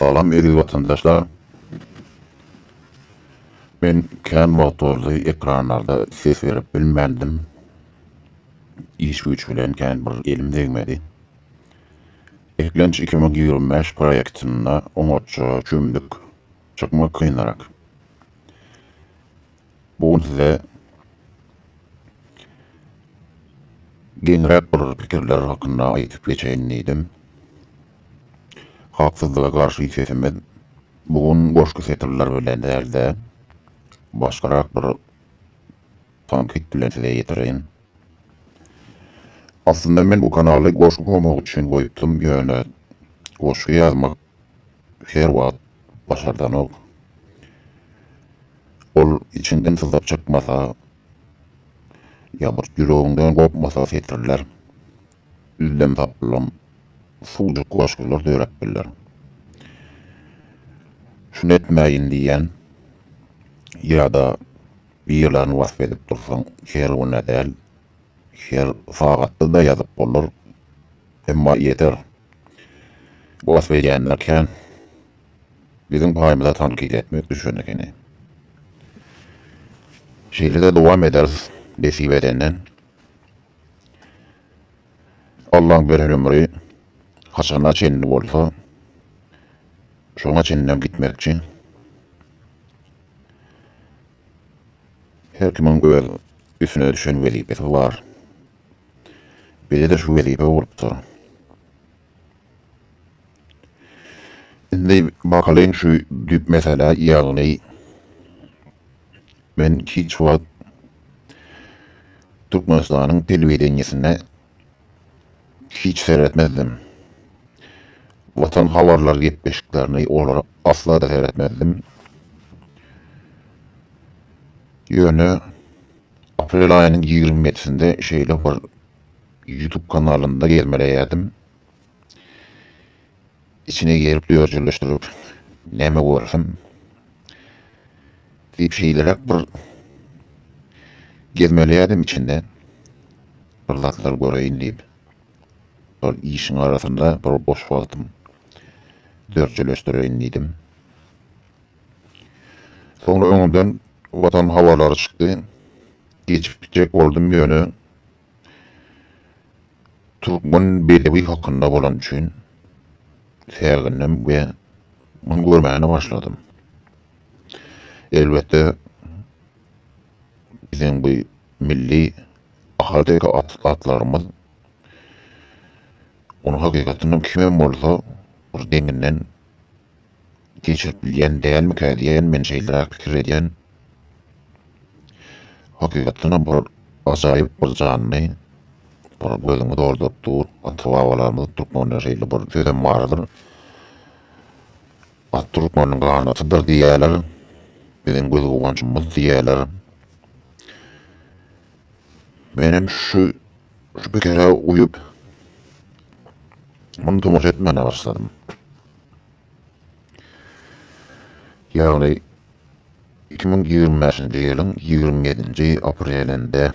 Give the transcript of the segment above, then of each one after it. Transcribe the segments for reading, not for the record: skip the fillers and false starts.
Salam eziz watandaşlar. Men kän wagt boldy ekranlarda ses berip bilmändim. Iş güýç bilen kän bir elim degmedi. Eklenç 2025 proýektinde oňatja çümdük. Çykmak kynrak. Bu gün size geňräk bir pikirler hakynda aýdyp geçeýin diýdim. Haksyzlyga garşy sesimiz bu gün goşgy setirler bilen däl-de, başgarak bir tankyt bilen size ýetireýin. Aslynda men bu kanaly goşgy goýmak üçin goýupdym, ýöne goşgy ýazmak her wagt başardanok. Ol içiňden syzyp çykmasa, ýa bir ýüregiňden gopmasa setirler, üzlem-saplam suwjuk goşgular döräp biler. Şuny etmäýin diýýän ýa-da birlerini wasp edip dursaň her gün-ä däl, her sagatda-da ýazyp bolar, emma ýeter. Wasp edýänler kän. Biziň paýymyza tankyt etmek düşen ekeni. Şeýle-de dowam ederis nesip edenden. Allaň beren ömri haçana çenli bolsa, şoňa çenlem gitmekçi. Her kimiň öz üstüne düşen wezipesi bar. Bize-de şu wezipe bolupdyr. Indi bakalyň şu düýp meselä, ýagny men hiç wagt Türkmenistanyň telewideniýesine hiç seretmezdim. Watan habarlar gepleşiklerini olara asla-da seretmezdim. Ýöne aprel aýynyň 27-sinde şeýle bir YouTube kanalynda gezmeleýärdim. Içine girip dörjeleşdirip näme görsem diýip şeýleräk bir gezmeleýärdim içinde. Bir zatlar göreýin diýip. Bir işiň arasynda bir boş wagtym dörjeleşdireýin diýdim. Soňra öňümden Watan habarlary çykdy. Geçip gitjek boldum ýöne Türkmen bedewi hakynda bolany üçin sägindim we muny görmäne başladym. Elbetde, biziň bu milli ahalteke atlarymyz ony hakykatyndan kimem bolsa bir deňinden geçirip bilýän dälmikä diýen men şeýleräk pikir edýän. Hakykatdanam bir ajaýyp bir janly, bir gözüňi dolduryp dur. Ata-babalarymyz türkmende şeýle bir sözem bardyr. At türkmeniň ganatydyr diýýärler. Biziň göz guwanjymyz diýýärler. Menem şu şu pikire uýup muny tomaşa etmäne başladym. Ýagny 2025-nji ýylyň 27-nji aprelinde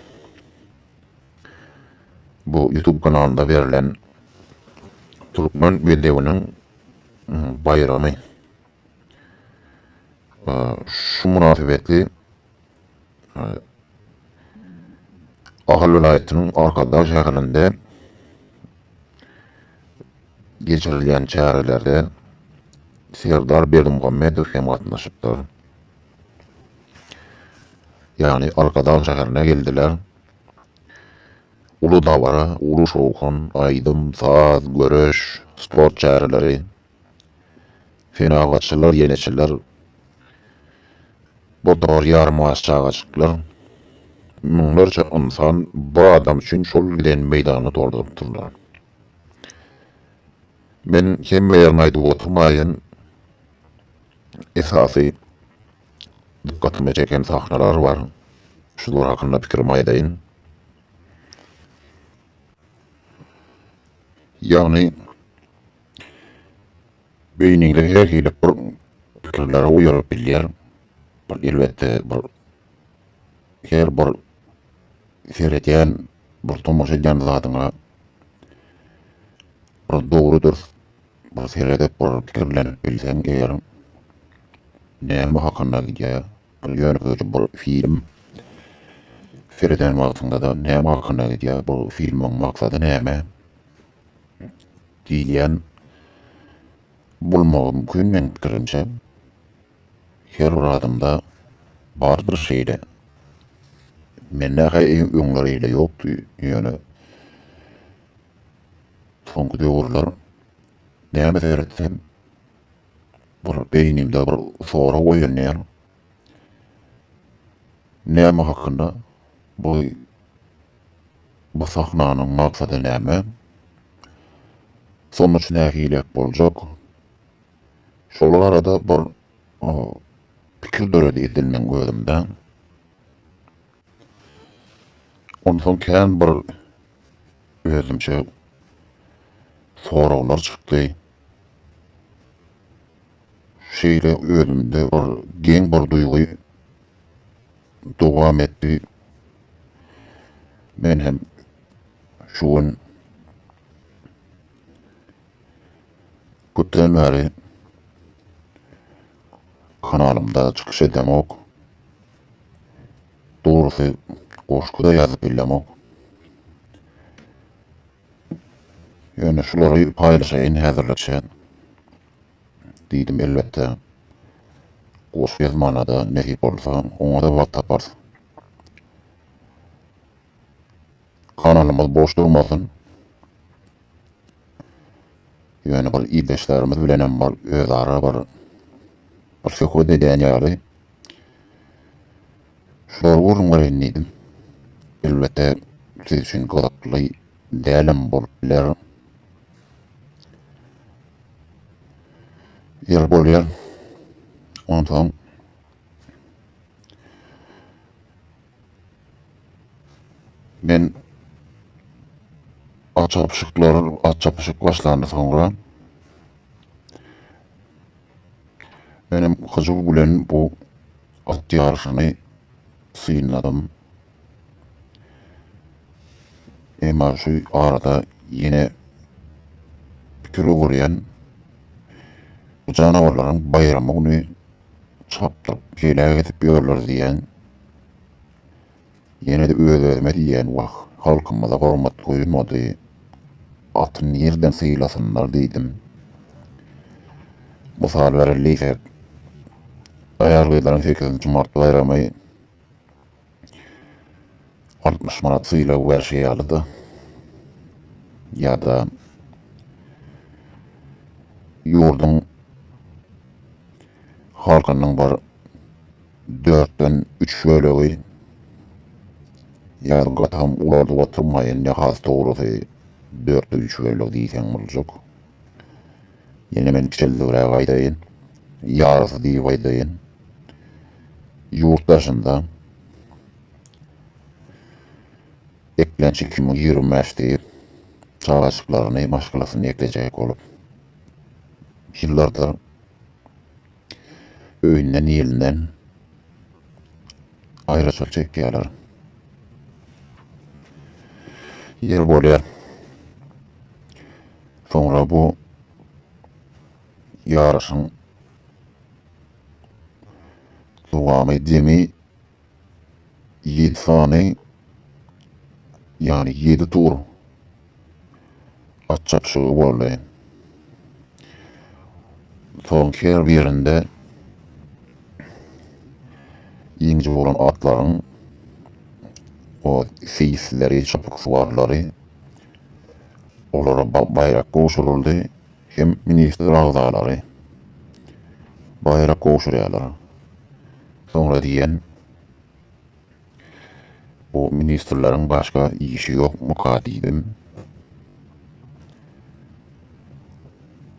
bu YouTube kanalynda berlen Türkmen bedewiniň baýramy şu mynasybetli Ahal welaýatynyň Arkadag şäherinde geçirilýän çärelerde Serdar Berdimuhamedow hem gatnaşypdyr. Ýagny Arkadag şäherine geldiler. Uly dabara, uly şowhun, aýdym, saz, göreş, sport çäreleri, senagatçylar, ýeneçiler, bu tor ýarym aç çagajyklar, müňlerçe ynsan bir adam üçin şol giden meýdany doldurypdyrlar. Men hemme ýerini aýdyp oturmaýyn. Esasy dykgatymy çeken sahnalar bar. Şular hakynda pikirimi aýdaýyn. Ýagny beýniňde her hili bir pikirlere oýaryp bilýär. Bir elbetde bir her bir seredýän, bir tomaşa edýän zadyňa bir dogry dürs. Bir seredip bir pikirlenip bilseň eger näme hakynda gidýär bir ýönekeýje bir film sereden wagtyňda-da näme hakynda gidýär bu filmiň maksady näme diýilýän bolmagy mümkin meň pikirimçe. Her bir adamda bardyr şeýle. Mende-hä öňler eýle ýokdy, ýöne soňky döwürler näme seretsem bir beýnimde bir sorag oýanýar. Näme hakynda bu bu sahnanyň maksady näme? Sonuç nähiliräk boljak? Şol arada bir pikir döredi edil meň özümde. Onsoň kän bir özümçe soraglar çykdy. Şeýle özümde bir geň bir duýgy dowam etdi. Men hem şu gün Köpden bäri kanalymda çykyş edemok. Dogrusy goşgy-da ýazyp bilemok. Ýöne şulary paýlaşaýyn häzirlikçe diýdim elbetde. Goşgy ýazmana-da nesip bolsa oňa-da wagt taparys. Kanalymyz boş durmasyn. Ýöne bir ildeşlerimiz bilenem bir özara bir bir söhbet edýän ýaly şulary gürrüň bereýin diýdim. Elbetde siz üçin gyzykly dälem bolup biler. Ýeri bolýar. Onsoň Men at çapyşyklar, at çapyşyk başlandy soňra. Menem hyjuw bilen bu at ýaryşyny synladym. Emma şu arada ýene pikir öwürýän bu janawarlaryň baýramy güni çapdyryp peýläk edip ýörler diýýän. Ýene-de öz-özüme diýýän, Wah, halkymyza hormat goýulmady, aty nirden sylasynlar diýdim. Mysal bereli diýsek, aýal-gyzlaryň sekizinji mart baýramy 60 manat sylag berşi ýaly-da, ýa-da ýurduň halkynyň bir dörtden üç bölegi ýa gatam ulaldyp oturmaýyn, ýa has dogrusy dörtden üç bölegi diýseň boljak. Ýene men kiçeldigräk aýdaýyn, ýarysy diýip aýdaýyn. Ýurt daşynda eklenç 2025 diýip, çagajyklaryny, maşgalasyny eklejek bolup, ýyllardyr öýünden ilinden aýraçylyk çekýärler. Ýer bolýar. Soňra bu ýaryşyň dowamy jemi ýedi sany ýagny ýedi tur at çapyşygy boldy. Soň her birinde ýeňiji bolan atlaryň o seýisleri, çapyksuwarlary olara baýrak gowşuryldy hem ministr agzalary baýrak gowşurýarlar. Soňra diýen Bu ministrleriň başga işi ýokmuka diýdim.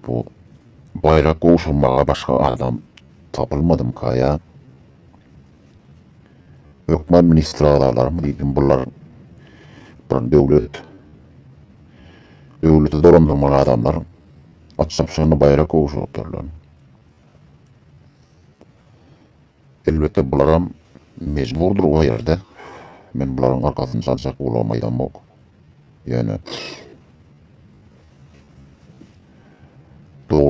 Bu baýrak gowşurmaga başga adam tapylmadymyka ýa? Hökman ministr agzalarymy diýdim, bular bir döwlet döwleti dolandyrmaly adamlar at çapyşanda baýrak gowşurypdyrlar. Elbetde bularam mejburdyr o ýerde. Men bularyň arkasyny çaljak bolubam aýdamok. Ýöne.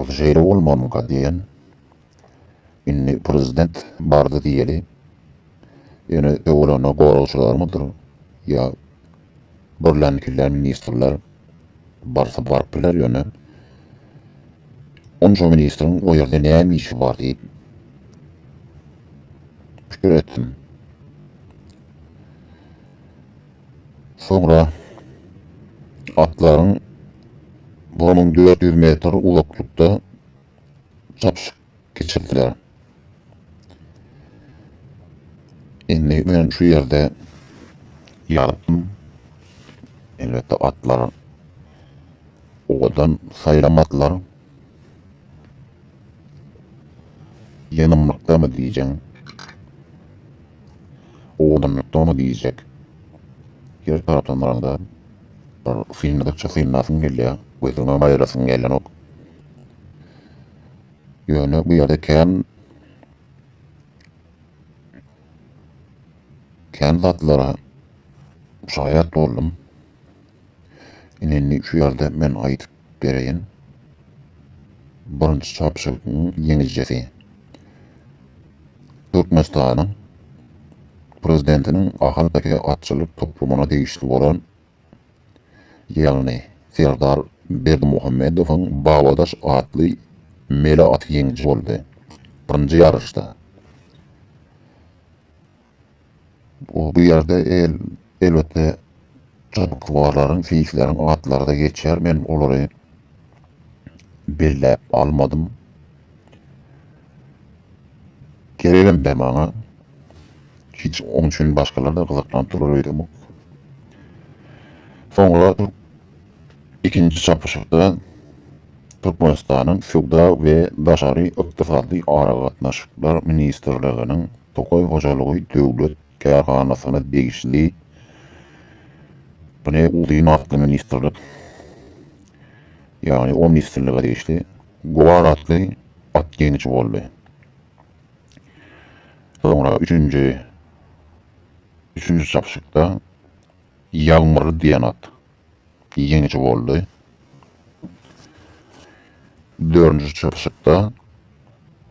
Dogrusy şeýle bolmalymyka diýen. Indi prezident bardy diýeli. Ýöne töwereginde goragçylarmydyr ýa birlän-ikilän ministrler barsa baryp biler ýöne onça ministriň o ýerde näme işi bar diýip pikir etdim. Soňra atlaryň 1400 metr uzaklykda çapyşyk geçirdiler. Indi men şu ýerde ýazypdym. Elbetde atlar owadan saýlam atlar. Ýynymlykdamy diýjeň, owadanlykdamy diýjek. Her tarapdan baraňda bir synladykça synlasyň gelýär, gözüňem aýyrasyň gelenok. Ýöne bu ýerde kän kän zatlara şaýat boldum. Ine indi şu ýerde men aýdyp bereýin. Birinji çapyşygyň ýeňijisi Türkmenistanyň Prezidentiniň Ahalteke atçylyk toplumyna degişli bolan, ýagny Serdar Berdimuhamedowyň Babadaş atly mele aty ýeňiji boldy. Birinji ýaryşda. Bu ýerde elbetde çapyksuwarlaryň, seýisleriň atlary-da geçýär. Men olary belläp almadym. Geregem däl maňa. Hiç oň üçin başgalar-da gyzyklanyp durar öýdemok. Soňra ikinji çapyşykda Türkmenistanyň Söwda we daşary ykdysady aragatnaşyklar ministrliginiň Tokaý hojalygy döwlet kärhanasyna degişli Bu ne uzyn atly ministrlik, ýagny o ministrlige degişli Gubar atly at ýeňiji boldy. Soňra üçünji üçünji çapyşykda Ýagmyr diýen at ýeňiji boldy. Dördünji çapyşykda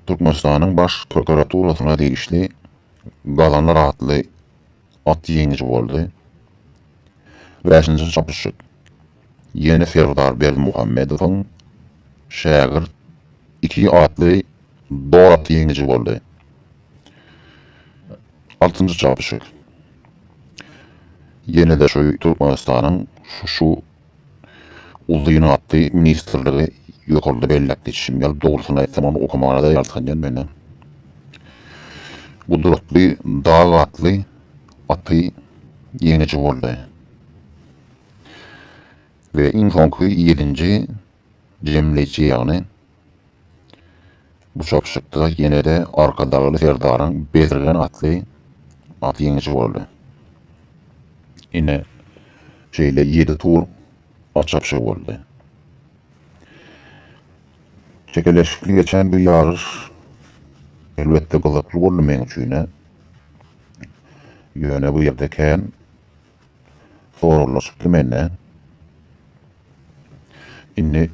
Türkmenistanyň Baş prokuraturasyna degişli Gazanlar atly at ýeňiji boldy. Bäşinji çapyşyk ýene Serdar Berdimuhamedowyň Şägirt iki atly dor aty ýeňiji boldy. Altynjy çapyşyk ýene-de şu Türkmenistanyň şu uzyn atly ministrligi ýokarda belläp geçişim ýaly, dogrusyny aýtsam ony okamana-da ýaltanýan men. Gudratly dag atly aty ýeňiji boldy. We iň soňky ýedinji jemleýji ýagny bu çapyşykda ýene-de Arkadagly Serdaryň Bezirgen atly aty ýeňiji boldy. Ine, şeýle ýedi tur at çapyşygy boldy. Çekeleşikli geçen bu ýaryş elbetde gyzykly boldy meň üçin-ä. Ýöne bu ýerde kän soraglar çykdy mende. Indi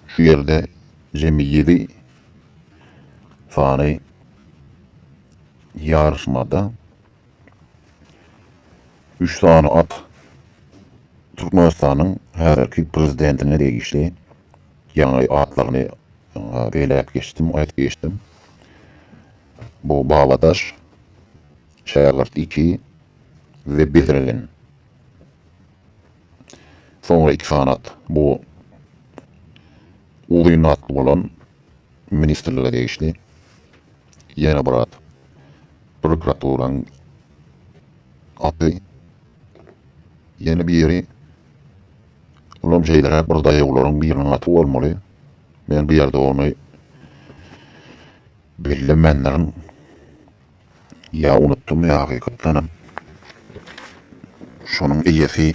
şu ýerde jemi ýedi sany ýaryşmada üç sany at Türkmenistanyň häzirki prezidentine degişli, ýaňy atlaryny belläp geçdim, aýdyp geçdim. Bu Babadaş, Şägirt iki we Bezirgen. Soňra iki sany at. Bu uzyn atly bolan ministrlige degişli. Ýene bir at. Prokuraturanyň aty. Ýene biri olam şeýleräk bir daýawlaryň biriniň aty bolmaly. Men bu ýerde ony bellemändirin. Ýa unutdym ýa hakykatdanam şonuň eýesi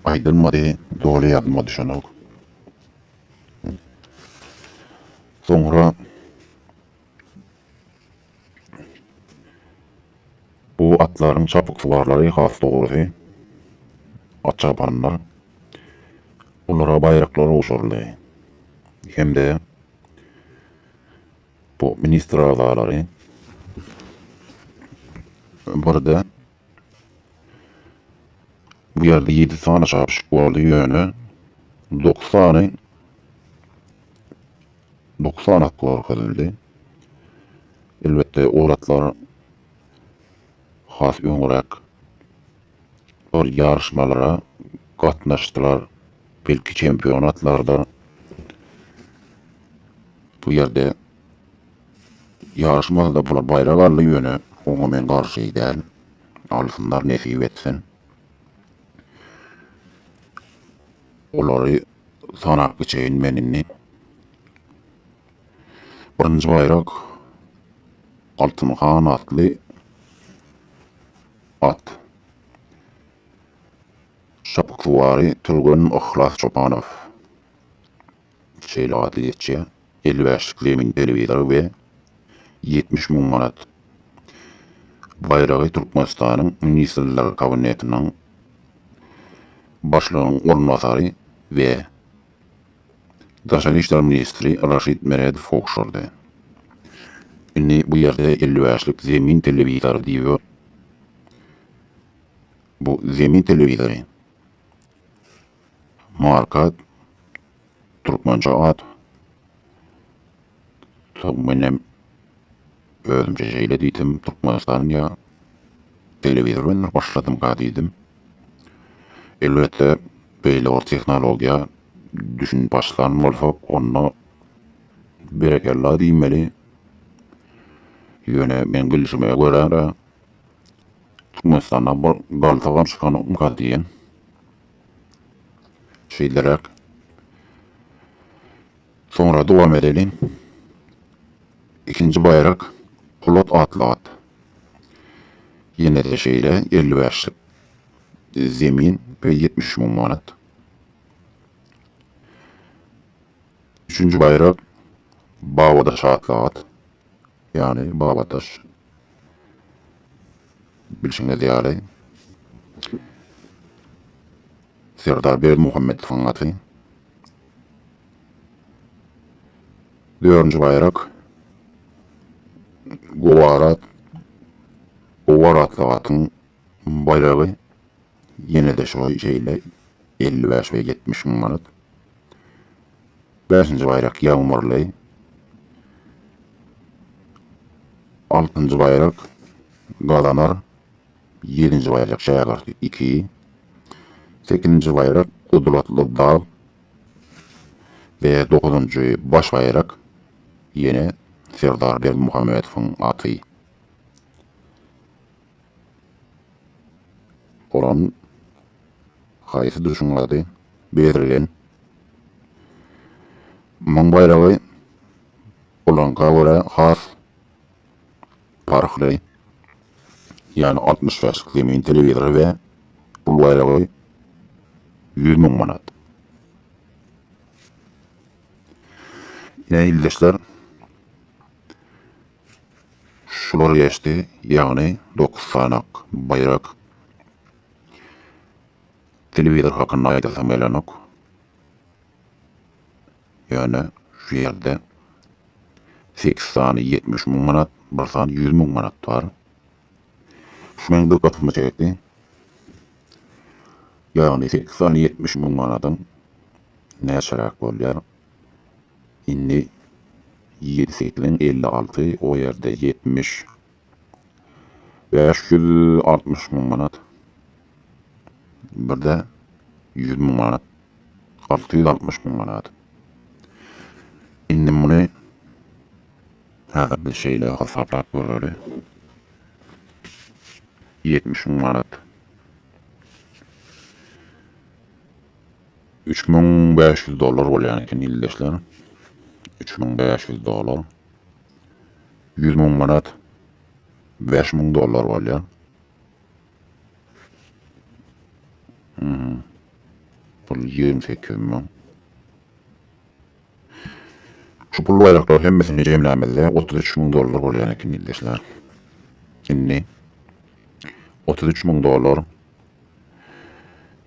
aýdylmady, doly ýadyma düşenok. Soňra bu atlaryň çapyksuwarlary has dogrusy at çapanlar olara baýraklar gowşuryldy. Hem-de bu ministr agzalary birde bu ýerde 7 sany çapyşyk boldy, ýöne 9 sany 9 sany at görkezildi. Elbetde ol atlar has öňräk bir ýaryşmalara gatnaşdylar. Belki çempionatlarda bu ýerde ýaryşmasa-da bular baýrak aldy, ýöne oňa men garşy däl. Alsynlar nesip etsin. Olary sanap geçeýin men indi. Birinji baýrak Altyn han atly at. Çapyksuwary türgen Yhlas Çopanow şeýle ady geçýär. 55-lik zemin telewizory we 70 müň manat baýragy Türkmenistanyň Ministrler Kabinetiniň Başlygynyň orunbasary we Daşary işler ministri Raşid Meredow gowşurdy. Indi bu ýerde 55-lik zemin telewizory diýip, bu zemin telewizory marka türkmençe at. Soň menem özümçe şeýle diýdim, Türkmenistan ýa telewizor öndürip başladymka diýdim. Elbetde, beýle bir tehnologiýa düşünip başlan bolsak, onda berekella diýmeli. Ýöne meň bilşime görä-de, Türkmenistanda bir galsagam çykanokmyka diýen. Şeýleräk. Soňra dowam edeliň. Ikinji baýrak Polat atly at. Ýene-de şeýle 55-lik zemin we 70 müň manat. Üçünji baýrak Babadaş atly at. Ýagny Babadaş bilşiňiz ýaly Serdar Berdimuhamedowyň aty. Dördünji baýrak Gowarat Gowar atly atyň baýragy ýene-de şo şeýle 55 we 70 müň manat. Bäşinji baýrak Ýagmyrly. Altynjy baýrak Gazanar. Ýedinji baýrak Şägirt iki. Sekizinji baýrak Gudratly dag. We dokuzynjy baş baýrak ýene Serdar Berdimuhamedowyň aty. Olam haýsy duşuň ady? Bezirgen. Muň baýragy olaňka görä has parhly. Ýagny 65-lik zemin telewizory we pul baýragy 100 müň manat. Ine ildeşler, şular geçdi, ýagny 9 sanak baýrak. Telewizor hakynda aýdasam gelenok. Ýöne şu ýerde 8 sany 70 müň manat, bir sany 100 müň manat bar. Şu meň dykgatymy çekdi. Ýagny 8 sany 70 müň manadyň näçeräk bolýar? Indi 7 sekiziň 56, o ýerde 70. 560 müň manat. Birde 100 müň manat. 660 müň manat. Indi muny häzir biz şeýle hasaplap göreli. 70 müň manat. 3500 dollar bolýan eken ildeşler. 3500 dollar. 100 müň manat 5000 dollar bolýar. Pul 28 müň. Şu pul baýraklary hemmesini jemlämizde 33 müň dollar bolýan eken ildeşler. Indi 33 müň dollar.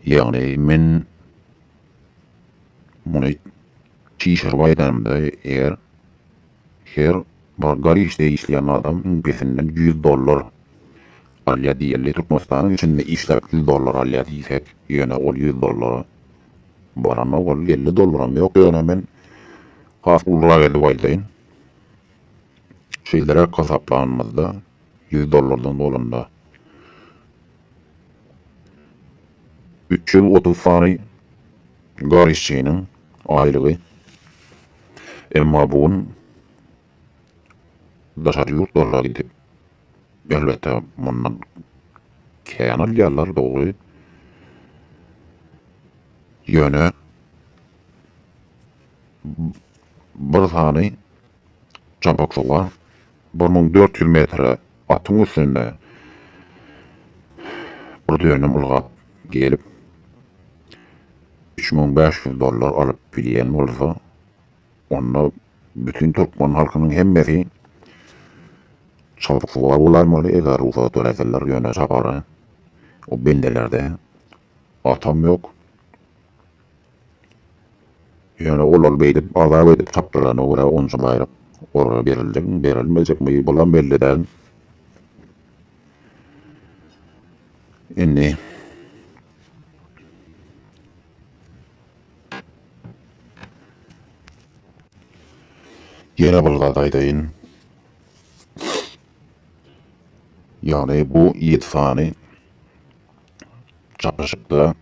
Ýagny men muny. Çişirip aýdanymda eger her bir gar işde işleýän adam iň pesinden 100 dollar alýar diýeli, Türkmenistanyň içinde işläp 100 dollar alýar diýsek, ýöne ol 100 dollara baranok, ol 50 dollaram ýok, ýöne men has ulurak edip aýdaýyn. Şeýleräk hasaplanymyzda 100 dollardan bolanda 330 sany gar işçiniň aýlygy. Emma bu gün daşary ýurtlara gidip, elbetde mundan kän alýarlar, dogry. Ýöne bir sany çapyksuwar 1400 metre atyň üstünde bir dönüm ylgap gelip, 3500 dollar alyp bilýän bolsa, onda bütin türkmen halkynyň hemmesi çapyksuwar bolaýmaly, eger rugsat beräýseler, ýöne çapara o bendelerde atam ýok. Ýöne olar beýdip azap edip çapdyrana görä onça baýrak olara beriljekmi, berilmejekmi, bulam belli däl. Indi ýene bir zat aýdaýyn. Ýagny bu ýedi sany çapyşykda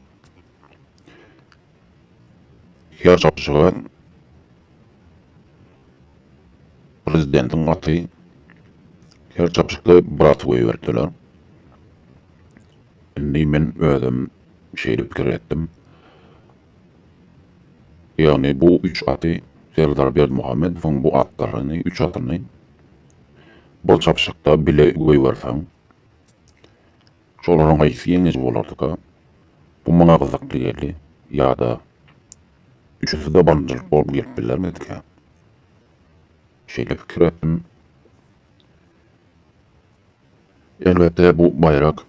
Her çapyşyga prezidentiň aty her çapyşykda bir aty goýberipdiler. Indi men özüm şeýle pikir etdim. Ýagny bu üç aty Serdar Berdimuhamedowyň bu atlaryny, üç atyny bir çapyşykda bile goýberseň, Şolaryň haýsy ýeňiji bolardyka? Bu maňa gyzykly geldi. Ýa-da üçüsi-de birinjilik bolup gelip bilermidikä? Şeýle pikir etdim. Elbetde bu baýrak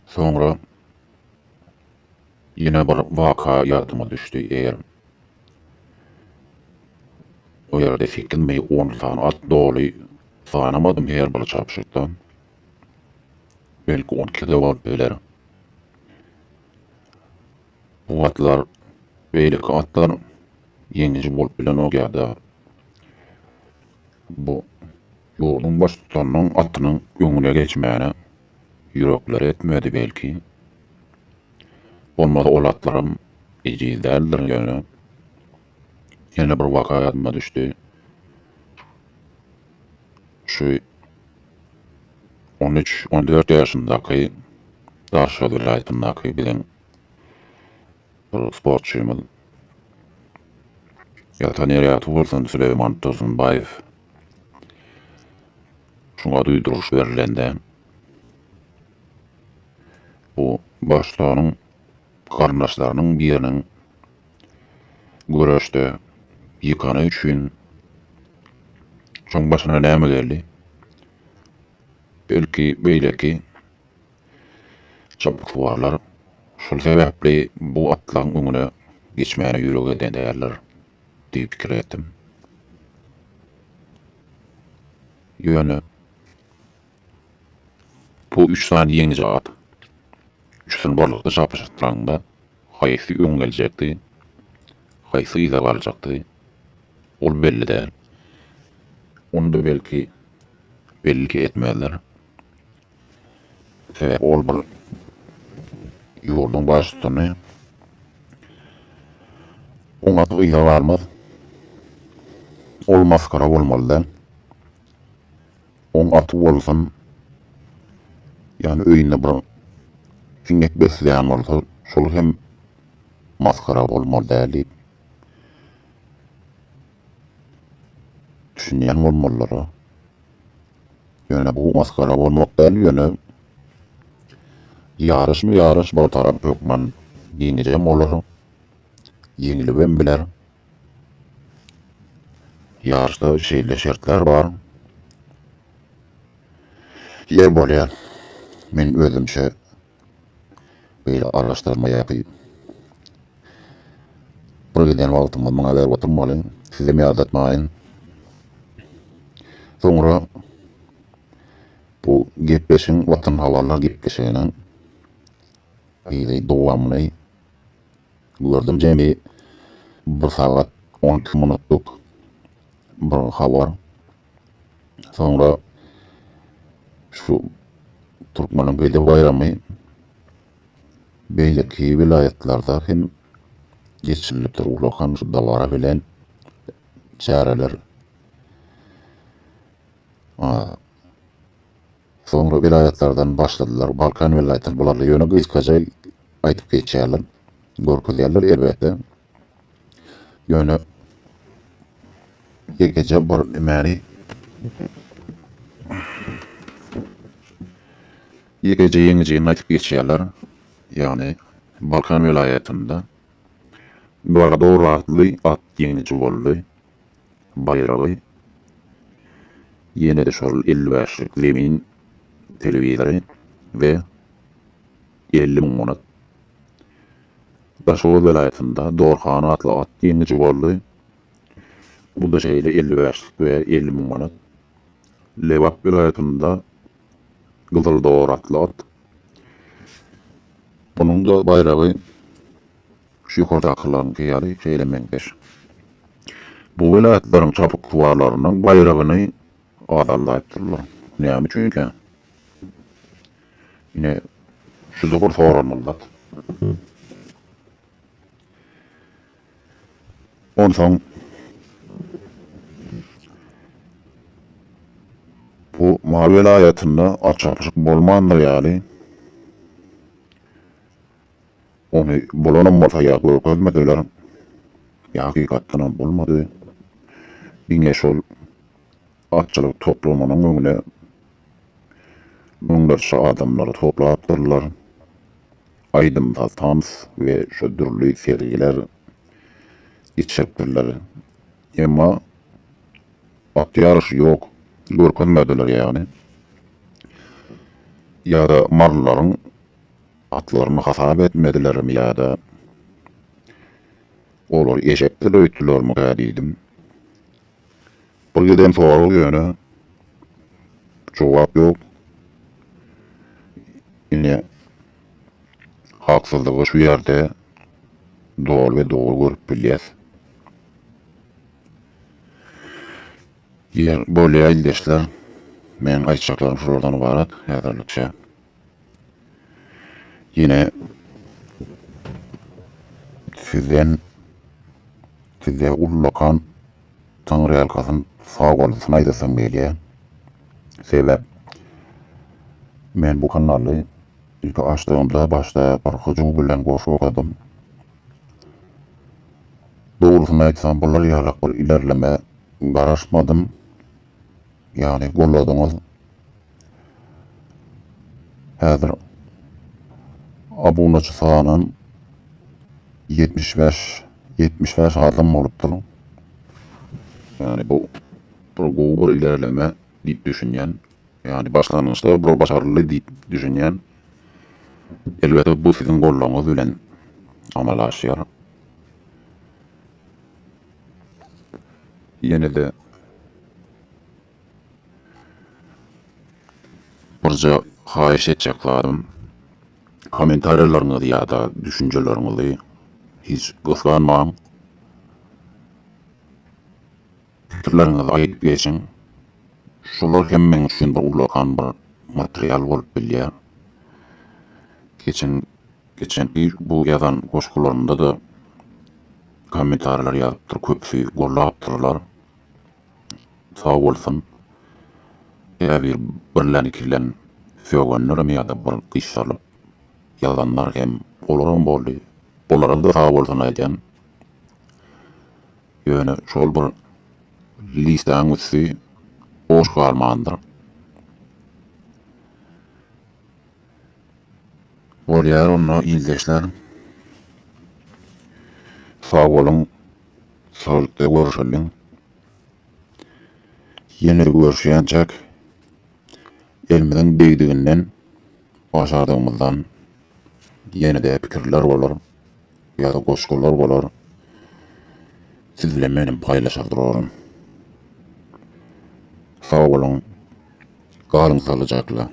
soňra ýene bir waka ýadyma düşdi. Eger O ýerde sekizmi, on sany at doly sanamadym her bir çapyşykda. Belki on iki-de bolup biler. Bu atlar, beýleki atlar ýeňiji bolup bilenok ýa-da bu ýurduň baştutanynyň atynyň öňüne geçmäne ýürekleri etmedi belki. Bolmasa ol atlaram ejiz däldir ýöne. Ýene bir waka ýadyma düşdi. Şu 13, 14 ýaşyndaky Daşoguz welaýatyndaky biziň bir sportçymyz ýatan ýeri ýagty bolsun Süleýman Tursunbaýew şuňa duýduryş berilende bu baştutanyň garyndaşlarynyň biriniň göreşde ýykany üçin şoň başyna näme geldi? Belki beýleki çapyksuwarlar şol sebäpli bu atlaryň öňüne geçmäne ýürek eden däldir diýip pikir etdim. Ýöne bu üç sany ýeňiji at üçüsini birlikde çapyşdyraňda Haýsy öň geljekdi, haýsy yza galjakdy, ol belli däl. Ony-da belki belli etmezler. Sebäbi ol bir ýurduň baştutany. Oň aty yza galmaz. Ol masgara bolmaly däl. Oň aty bolsun, ýagny öýünde bir siňek besleýän bolsa, şol hem masgara bolmaly däl diýip düşünýän bolmalylar. Ýöne bu masgara bolmak däl, ýöne ýaryşmy ýaryş bir tarap hökman ýeňijem bolar, ýeňilibem biler. Ýaryşda şeýle şertler bar. Ýer bolýar. Men özümçe beýle araşdyrma ýapyp. Bir giden wagtymyz muňa berip oturmaly. Sizem ýatlatmaýyn. Soňra bu gepleşigiň Watan habarlar gepleşiginiň yzy dowamyny gördüm. Jemi bir sagat 12 minutlyk bir habar. Soňra şu Türkmeniň Bedew baýramy beýleki welaýatlarda hem geçirilipdir. Ullakan şu dabara bilen çäreler. Soňra welaýatlardan başladylar. Balkan welaýatynda bularly ýöne gysgaça aýdyp geçýärler. Görkezýärler elbetde. Ýöne ýekeje bir nimäni ýekeje ýeňijini aýdyp geçýärler. Ýagny Balkan welaýatynda Garador atly at ýeňiji boldy. Baýragy ýene-de şol 55-lik zemin telewizory we 50 müň manat. Daşoguz welaýatynda Dorhan atly at ýeňiji boldy. Bu-da şeýle 55-lik we 50 müň manat. Lebap welaýatynda Gyzyl dor atly at. Onuň-da baýragy şu ýokardakylaryňky ýaly şeýle meňzeş. Bu welaýatlaryň çapyksuwarlarynyň baýragyny azaldaýypdyrlar. Näme üçinkä? Ine, şu-da bir soralmaly zat. Onsoň bu Mary welaýatynda at çapyşyk bolmandyr ýaly. Ony bolanam bolsa ýa görkezmediler, ýa hakykatdanam bolmady. Diňe şol atçylyk toplumynyň öňüne müňlerçe adamlary toplapdyrlar. Aýdym-saz, tans we şo dürli sergiler geçiripdirler. Emma at ýaryşy ýok, görkezmediler ýagny. Ýa-da marylaryň atlaryny hasap etmedilermi ýa-da olar eşekdir öýtdülermikä diýdim. Bir giden sorag ýöne jogap ýok. Ine haksyzlygy şu ýerde doly we dogry görüp bilýäs. Ýer bolýa ildeşler. Meniň aýtjaklarym şulardan ybarat häzirlikçe. Ýene sizden size ullakan Taňryýalkasyn sagbolsun aýdasym gelýär. Sebäp men bu kanaly ilki açdygymda başda bir hyjuw bilen goşgy okadym. Dogrusyny aýtsam bular ýalak bir ilerleme garaşmadym. Ýagny golladyňyz. Häzir abunaçy sanam 75 75 adam bolupdyr. Ýagny bu bir gowy bir ilerleme diýip düşünýän. Ýagny başlangyçda bir başaryldy diýip düşünýän. Elbetde bu siziň goldawyňyz bilen amala aşýar. Ýene-de birje haýyş etjek zadym, kommentariýalaryňyzy ýa-da düşünjeleriňizi hiç gysganmaň. Pikirleriňizi aýdyp geçiň. Şular hem meň üçin bir ullakan bir material bolup bilýär. Geçen Geçenki bu ýazan goşgularymda-da kommentariýalar ýazypdyr, köpüsi gollapdyrlar. Sag bolsun. Käbir birlän-ikilän sögenlerem ýa-da bir gyşarylyp ýazanlar hem olaram boldy. Olara-da sag bolsun aýdýan. Ýöne şol bir listäň üsti boş galmandyr. Bolýar onda ildeşler. Sag boluň. Saglykda görüşeliň. Ýene görüşýänçäk elimiziň degdiginden, başardygymyzdan ýene-de pikirler bolar ýa-da goşgular bolar. Siz bilen menem paýlaşar duraryn. Sag boluň. Galyň saglyjakla.